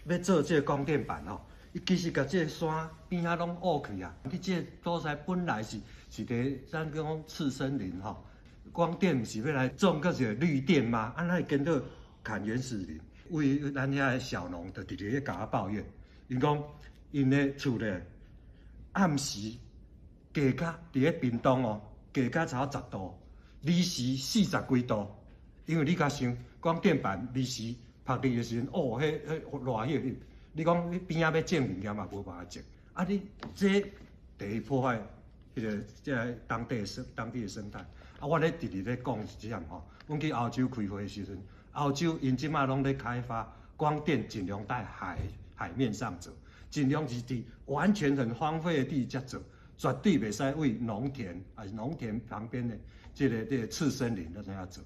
欲做這个光電板吼，伊其實共這个山邊仔攏挖去啊。你這个所在本來是一个咱講次生林吼，光電毋是欲來種閣一个綠電嗎？啊，哪會顛倒砍原始林？為咱遐个小農就直直咧共我抱怨，𪜶講𪜶的厝咧暗時加甲佇咧屏東哦，加甲差不多10度，暝時40幾度，因為你較想光電板暝時曝日的時陣，哦，彼彼熱翕翕，你講你邊仔欲種物件嘛無辦法種，啊你這第一破壞彼个這个當地的生態。啊，我咧直直咧講是這樣吼，阮去歐洲開會的時陣，歐洲𪜶這馬攏咧開發光電，盡量在海面上做，盡量是佇完全很荒廢的地才做，絕對袂使為農田，抑是農田旁邊的這个次生林來怎樣做。